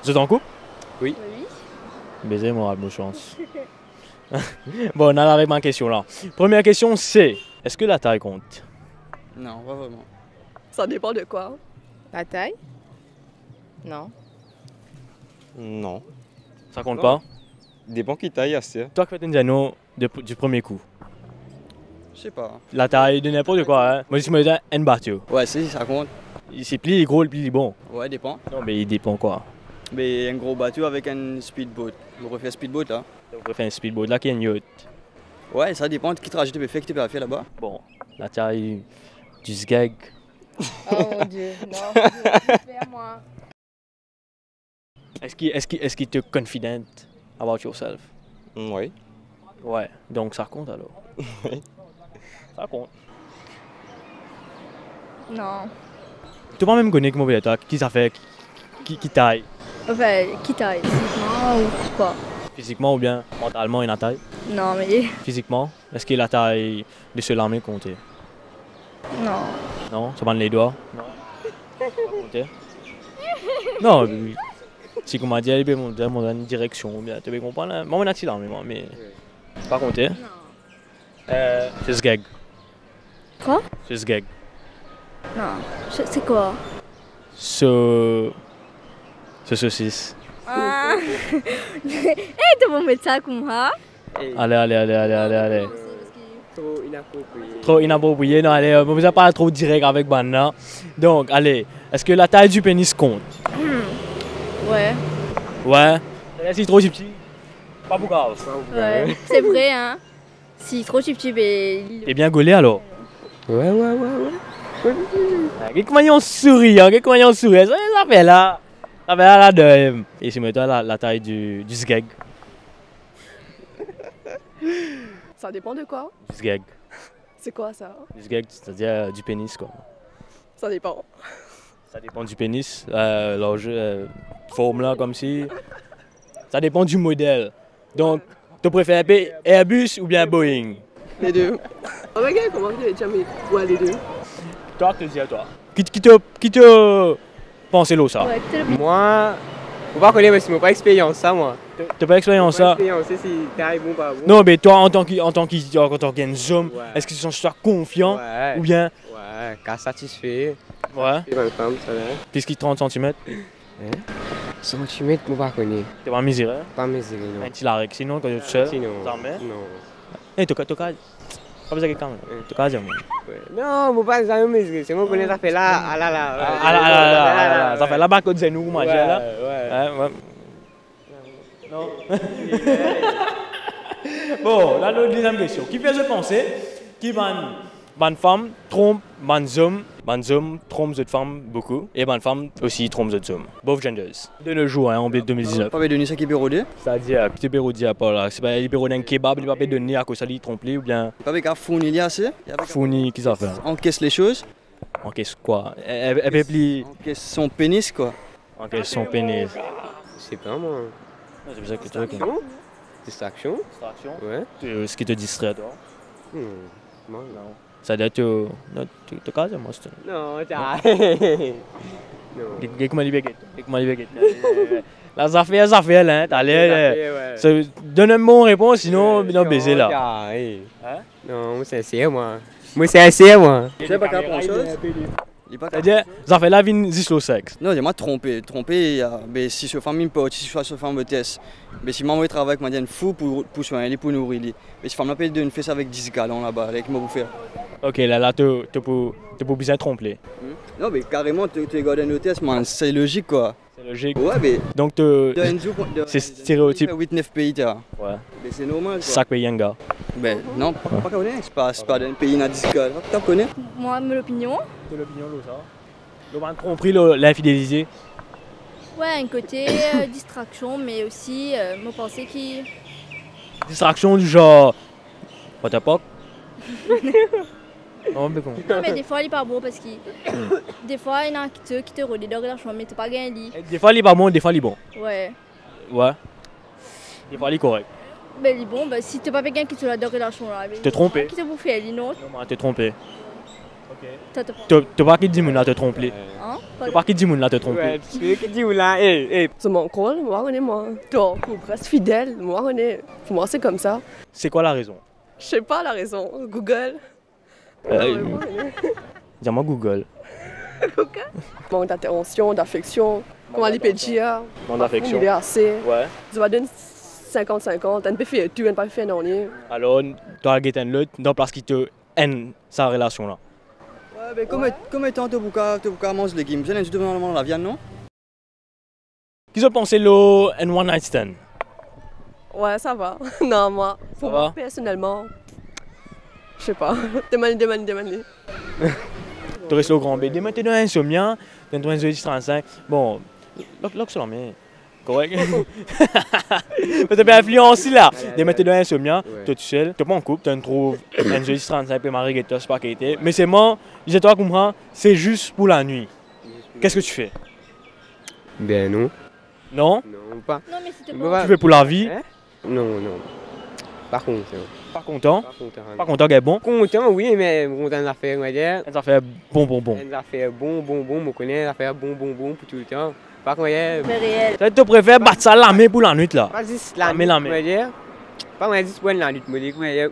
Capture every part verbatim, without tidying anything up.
Zot an koup? Wi. Wi. Beze moral, bon sans. Bon, nou al avek bann kestion la. Premie kestion, se, eski latay kont? Non, pa vreman. Sa depan de kwa? Latay? Non. Non. Sa kont pa? Depan ki tay aster. Twa ki pe dir non de, di premie kou. Je sais pas. Latay de ninport kwa, hein. Mo dir, mo dir enn bato. Ouais, si, sa kont. Si pli li gro, pli li bon. Ouais, depan. Non, me li depan kwa? Me enn gro bato avek enn speedboat. Mo prefer speedboat la. Mo prefer enn speedboat la ki enn yacht. Ouais, sa depan ki traze to pe fer, ki to pe al fer laba. Bon, latay di sgeg. Oh mon Dieu, non. Fer mwa. Eski, eski, eski to confident about yourself? Mm, wi. Wi, donk sa kont alor. Wi. Sa kont. Non. To pa mem kone ki mo pe dir twa, ki zafer, ki, ki tay. Anfin, ki tay? Fizikman ou kwa? Fizikman oubien mantalman ena tay? Non, me... Fizikman? Eski latay de so lame konte? Non. Non, so bann ledwa? Non. Pa konte? Non, si kouma dir, li pe mont, mont dan enn direksion, oubien, to pe konpran, hein? Mwa, mo ena ti lame, mwa, me pa konte? Non. Euh, so sgeg. Kwa? So sgeg. Non, se, se kwa? So, so sosis. Ah. Eh, to pou met sa kouma? Ale, ale, ale, ale, ale, ale. Tro inaproprie. Tro inaproprie, non, ale, euh, mo bizin pa tro direk avek bann la. Donk, ale, eski latay di penis kont? Hmm. Wi. Wi? Savedir si tro tipti, pa pou grav. Wi, se vre, hein. Si tro tipti, be, li... Ebien, gole alor. Wi, wi, wi, wi. Wi, wi, wi. Ah, get kouma li souri, hein, get kouma li souri. Sa, sa fer la. Sa fer la, la de, euh, e si mo dir twa la, latay di, di sgeg. Ça dépend de quoi? Di sgeg. C'est quoi ça? Di sgeg, c'est-à-dire, euh, di penis, quoi. Ça dépend. Ça dépend du pénis, euh, largeur, euh, form la, koumsi. Ça dépend du modèle. Donk, to prefer pe Airbus oubien Boeing? Les deux. Oh, regarde comment tu es jamais. Ouais, les deux. Twa, ki to dir twa? Ki, ki to, ki to panse lor sa? Wi, ki to... Mwa, mo pa kone, parski mo pa experience sa, mwa. To, to pa experience sa? Mo pa experience si tay bon, pa bon. Non, me twa, antan ki, antan ki, antan ki enn zom, wi, eski to santi twa konfian, wi, oubien? Wi, ka satisfe. Wi. Satisfe bann fam, sa la. Plis ki trant santimet? Hein? Santimet, mo pa kone. To pa mezire, hein? Pa mezire, non. Enn ti lareg, sinon, kan to tou sel, sinon, zame? Non. Eh, to ka, to ka, pa bizin get kamer. Eh. To ka dir mwa. Wi. Non, mo pa zame mezire, se mo kone zafer la, ah la la, ah, ah la la, ah la la, ah la la, zafer la, ba kot zenou, kouma dir la. Wi, wi. Hein, wi. Non. Bon, la, nou, deziem kestion. Ki fer zot panse ki bann, bann fam tronp bann zom, bann zom tronp zot fam boukou, e bann fam osi tronp zot zom? Both genders. De nos jours, hein, en deux mille dix-neuf. Pa pe donn li seki pe rode. C'est-à-dire, ki to pe rode apar la? Se pa, li pe rod enn kebab, li pa pe donn li, akoz sa li tronp li, oubien? Li pa pe kav fourni li ase. Fourni ki zafer? Encaisse les choses. Encaisse quoi? E, e, e, pe pli... Encaisse son pénis, quoi. Encaisse son pénis. Je sais pas, moi. Non, c'est bizarre que toi, quoi. Distraction? Distraction? Distraction? Ouais. Euh, ce qui te distrait, toi? Hmm, moi, non. Non. Ça doit être, euh, non, tu, tu cases, moi, c'est... Non, t'as... Non. Get, get kouma li pe get. Get kouma li pe get. La, zafer, zafer la, hein, taler, zafer, euh, ouais. Donn enn bon repons, sinon, euh, non, beze la. T'as, hey. Hein? Non, mo sinser, mwa. Mo sinser, mwa. Li pa kav pran soz. Li pa kav... C'est-à-dire, zafer la vinn zis lor sex. Non, li pa tronpe. Tronpe, euh, be, si so fam inn parti, si so fam otes. Be, si mwa mo travay, kouma dir, enn fou pou, pou swagn li, pou nouri li. Be, si fam la pe donn fes avek dis galon laba, la, ki mo pou fer? Ok, la, la, to, to pou, to pou bizin tronp li. Hmm? Non, be, kareman, to, to gard enn otes, man, se lozik, kwa. C'est logique. Ouais, be... Donc, euh, dan enn zour, dan, c'est stéréotype. Uit, nef pei, ta. Ouais. Be, se normal, kwa. Sak pei enn ga. Be, non, pa, pa kone, se pa, se pa dan enn pei ena dis ga, pa kone. Mwa, mo lopinion. To lopinion lor sa? Lor bann tronpri, lor linfidelite. Ouais, enn kote, euh, distraksion, me osi, euh, mo panse ki... Distraksion di zanr, what the fuck? Non, me konpran. Non, me defwa, li pa bon, parski defwa, ena ki to, ki to rode dan relasion, me to pa gagn li. E defwa, li pa bon, defwa, li bon. Ouais. Ouais. Defwa, li korek. Be, li bon, be, si to pa pe gagn ki to la dan relasion la, be... To tronpe. Ki to pou fer li, non? Non, mwa, to tronpe. Ok. To, to, to pa ki dimoun la to tronp li. Hein? To pa ki dimoun la to tronp li. Ouais, parce que qui dit là, eh, eh. Sur mon call, moi, on est moi. Donc, ou reste fidèle, moi, on est. Pour moi, c'est comme ça. C'est quoi la raison? Je sais pas la raison. Google. Euh, Non, mais moi, on est. Dis-moi Google. Google. Manque d'attention, d'affection. Comment il peut dire? Manque d'affection. Il est assez. Ouais. Tu vas donner cinquante cinquante, elle ne peut faire tout, elle ne peut pas faire non. Alors, toi, get un lot, dans place qui te haine sa relasion la. Ouais, ben, comme, comme étant, to pou ka, to pou ka manz legim, bizin enn zour demann laviann, non? Ki zot panse lor enn one night stand? Ouais, ça va. Non, moi, pour moi, personnellement, je sais pas. Demann, demann, demann. To res lor gran be. Demin to dan Insomnia, dan to enn zoli trannsenk. Bon, lok, lok selman. Korek. To pe inflians la. Demin to dan Insomnia, to tousel, to pa an koup, to trouv enn zoli trannsenk pe mari get twa, pa kite. Me selman, li dir twa koumsa, c'est juste pour la nuit. Qu'est-ce que tu fais? Ben non. Non? Non, pas. Non, mais c'était Mo pas pa Tu fais pour la vie? Hein? Non, non. Pa kontan. Pa kontan? Pa kontan, non. Pa kontan, gagn bon? Kontan, oui, me kontan zafer, on va dire. Enn zafer bon, bon, bon. Enn zafer bon, bon, bon, mo kone zafer bon, bon, bon pour tout le temps. Pa kontan. Mais réel. Sa, to prefer bat sa lame pour la nuit la? Pa zis la nuit, lame, lame. On va dire. Pa, on va dire, pour la nuit, on va dire,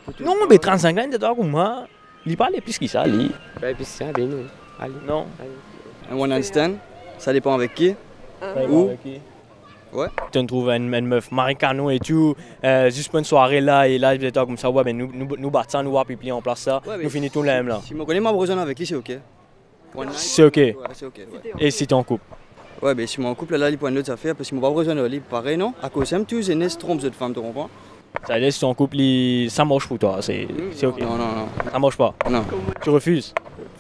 pour tout le temps. Non, me trannsenk la, to koumsa. Li pa ale plis ki sa, li. Pa plis ki sa, ben non. Ale. Non. Ale. Enn one night stand, ça dépend avec qui. Ah. Ou? Avec qui? Ouais. To trouv enn, enn mef mari kanon et tout, euh, zis pou enn sware la, e la, li dir twa koumsa, ouais, ben nou, nou, nou bat sa, nou va pli an plas sa, ouais, nou fini tou la mem la. Si mo kone mo pou rezwenn avek li, c'est ok. One night. C'est ok. Ouais, c'est ok, ouais. Et si t'es en couple? Ouais, ben si mo an koup la, li pou enn lot zafer, parski mo pa pou rezwenn li, parey, non? Akoz sa mem tou zenes tronp zot fam, to konpran? Ça veut dire, si t'es en couple, li, ça marche pour toi, c'est, c'est ok. Non, non, non. Ça marche pas. Non. Tu refuses.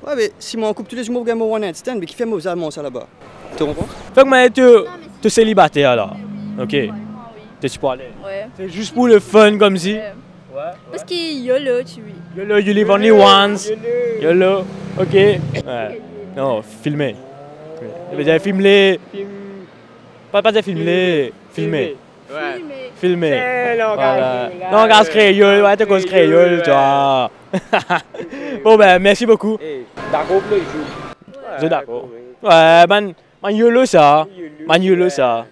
Ouais, mais si mo an koup toulezour, mo gagn mo one night stand, me kifer mo al manz sa laba? To konpran? Fek mo to, to selibater la. Ok. To ti pou ale. Ouais. C'est juste pour le fun comme si. Ouais. Parce que yolo, tu vis. Yolo, you live only once. Yolo. Ok. Ouais. Non, filme. Vedir filme. Pa, pa dir filme. Filme. Ouais. Filme. Langaz kreyol, ouais, to koz kreyol, twa. Bon, ben, merci beaucoup. Eh, dakor pou le zour. Zot dakor? Ouais, bann, bann yolo sa. Bann yolo sa.